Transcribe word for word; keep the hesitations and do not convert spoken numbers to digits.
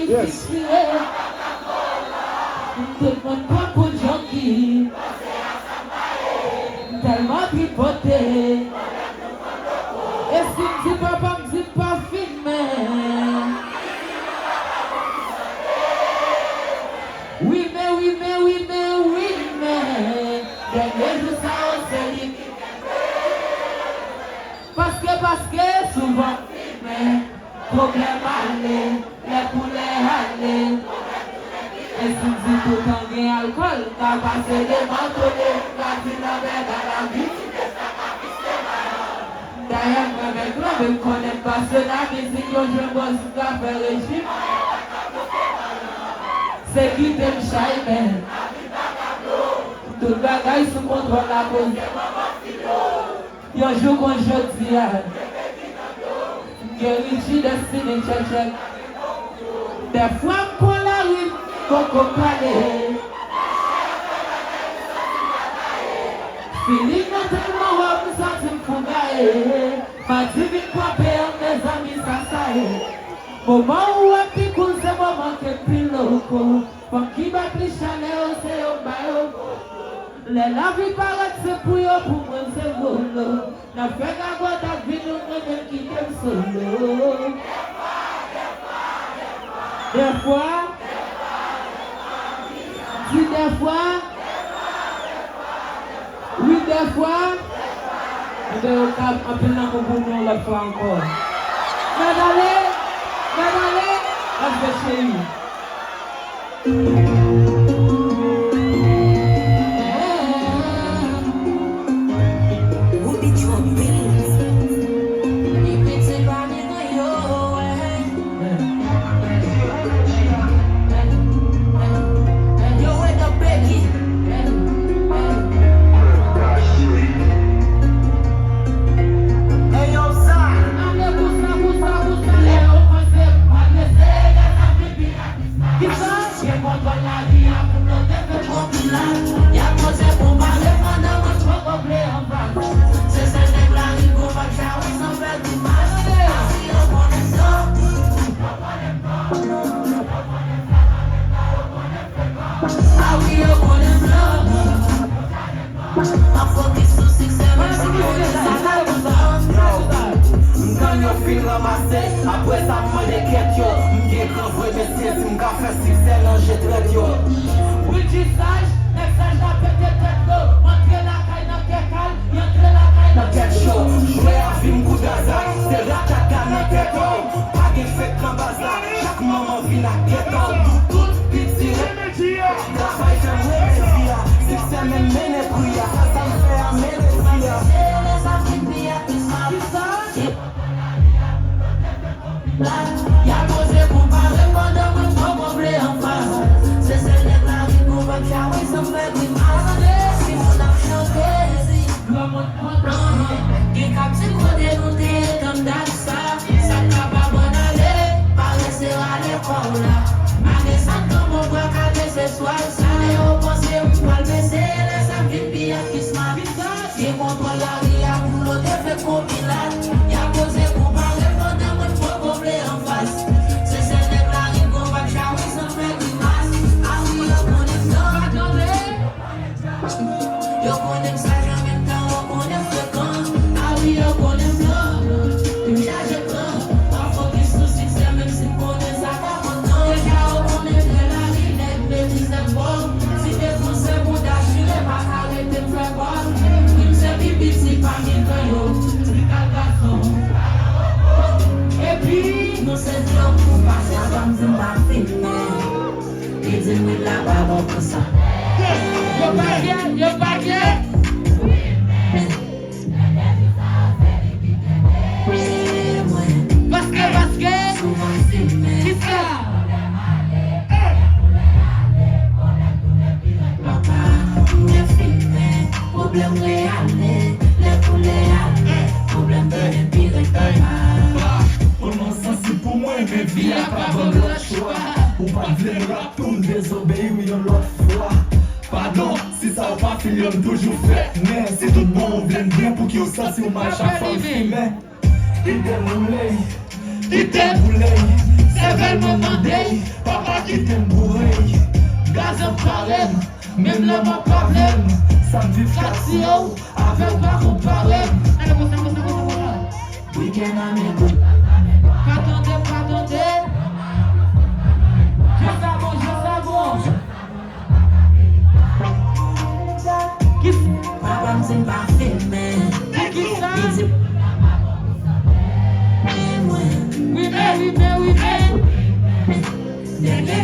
Yes. Tout moun pran pou Junkie. M tèlman tripote. E si m di papa m di m pa fimen. Wi men, wi men, wi men, wi men. Dènye jou sa yo se li ki kenbe. Paske, paske souvan m fimen. Pwoblèm ale, lè koulè ale. E si m di toutan gen alkòl, m ka pase demantole, m ka di lanmèd a lavi. Dayè m renmen flanbe, m konnen m pasyonan mizik, yo jwenn bòz m ka fè rejim. Se kite m chay men. Tout bagay sou kontwòl la poze. Yon jou kon jodi a, m gen Richie Destiny tchètchèt. Dèfwa m pran lari, m poko pale. Feeling nan tèlman wo, m santi m fou gaye. Madi vin kwape an, mezanmi, sa sa ye. Moman ou wè pi koul, se moman ke m pi loko. Fanm ki bay plis chalè yo, se yo m ba yo. Lè lavi parèt senp pou yo, pou mwen se volo. N ap fè gagòt ak vi nou, mwen menm kite m solo. Dèfwa. Di dèfwa. Wi, dèfwa. Ebyen, yo ka anpil lanmou pou nou yon lòt fwa ankò. Mèt ale, mèt ale, respè cheri. Kisa? Gen kontwòl lavi a pou bloke fè konpilat. Y ap poze pou pale pandan mwen poko vle anfas. Se sèl nèg lari gon pa k jawe san fè grimas. Asi yo konnen m blan. Awi yo konnen m blan. Mwen fokis sou siksè, menm si konnen sa ka pran tan. Yo, m tann yo fin ranmase, apre sa m mande kèt yo. M gen gran vre mesye, si m ka fè siksè nan je trèt yo. Richie saj, nèg saj la pete tèt yo. M antre lakay nan kè kal, li antre lakay nan kè cho. Jwe a vin kou daza, se ratata nan tèt yo. Pa gen fake nan baz la, chak manman vin ak ghetto. Nou tout piti. Travay fè m rele vi a, siksè menm mennen pri a, sa sa m fè a mennen pri a. Se lè sa vin pi a plis mal. Y ap poze pou pale pandan mwen poko vle anfas. Se sèl nèg lari gon pa k jawe san fè grimas. Si moun ap chante, si granmoun kontan, gen k ap di kote nou te ye tann dat sa. Sa k pa pa bann ale, pa rese rale kò w la. Mare sa k nan men w, bra kale se swal sa. Lè yo panse m pral bese, lè sa vin pi ak plis mal. Gen kontwòl lari a pou lote fè konpilat. Y ap poze pou pale pandan mwen poko vle anfas. Se sèl nèg lari gon pa k jawe san fè grimas. Awi yo konnen m nan. Yo konnen m saj an menm tan yo konnen m frekan. Awi yo konnen m blan, m chaje plan. Pa fokis sou siksè menm si m konnen sa ka pran tan. Deja yo konnen m trè lari nèg, betiz nèg bòl. Si te franse pou dachire pa ka rete m fè kòl. Wi m se pi piti pami gran yo, pi kal gason. Epi nou se djòb pou pase. Sa fè m di m pa fimen. Li di m wi la pa bon pou sa. Yo pa gen, yo pa gen. Paske, paske. Kisa? Papa, m te fimen. Pwoblèm reyale, lè koulè ale, pwoblèm tounen pi rèd papa. Kòman sansib pou mwen, men vi a pa ban m lòt chwa. Ou pa t vle m rap pou m dezobeyi w yon lòt fwa. Padon, si sa w pa fin yo m toujou fè. Men si tout bon ou vle m byen, pouki w santi w mal chak fwa m fimen? Kite m woule, kite m woule. Se Leve l mwen mande l, papa kite m boure. Gaz ap pare m, menm lè m ap pa vle m. Sa m viv katye w, avè w pa konpare m. Gade konsa, konsa, konsa, konsa. Weekend a men bout. Pa tande, pa tande. Je sa bon, je sa bon. Kis- Papa m di m pa fimen. Poukisa? Li di m pa bon pou sante mwen. Wi men, wi men, wi men. Depi